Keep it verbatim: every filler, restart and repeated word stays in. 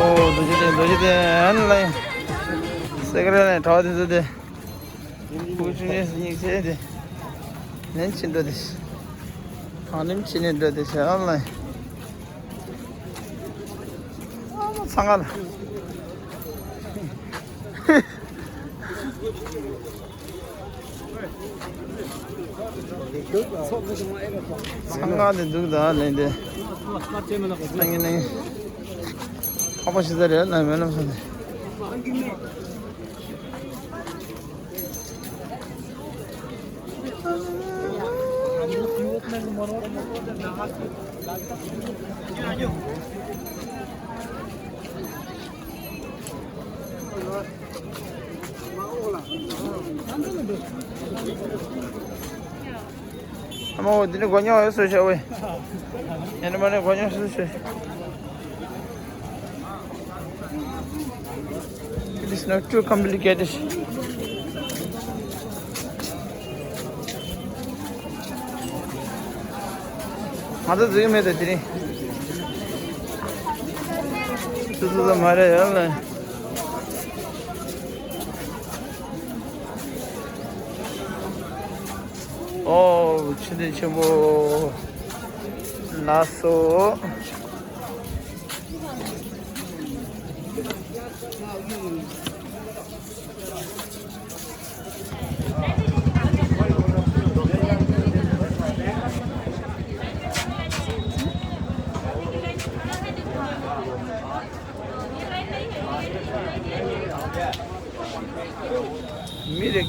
ཨོ། རྡོ་རྗེ་གདན། རྡོ་རྗེ་གདན་ལ། སེ་ཀ་ར་ནས་གྲྭ་པ་དེ་ཚོ་དེ། ཕྲུ་གུ་ཆུང་ཆུང་སྙིང་རྗེ་དེ། ལན་ཕྱིན་འགྲོ་དེ། ཐང་ལིམ་ཕྱིན་ནས་འགྲོ་དེ་ཤ་ལ། ཨ་མ་ཚང་ག་ལ། ཚང་ག་དེ་འདུག་ད་ལན་དེ། ཨ་ངེ་ནས། ཁ་པོ་ཞིག་ཟ་རེད་ལ་མེ་ལམ་སོང་ནས། ཨ་མ་འོ། འདི་ནི་སྒོ་ཉོ་ཡོད་སོ་ཤ་བས། ཡང་ན་མ་ནི་སྒོ་ཉོ་སོ་ཤ། It is not too complicated. ང་ཚོ་འཛུལ་གྱི་མེད་ད་དེ་རིང་། སུ་སུ་ཚོ་མ་རེད་ཡོད་ལ། ཨོ། ཕྱི་དེ་ཆེན་པོ། ལགས་སོ། མི་རེ།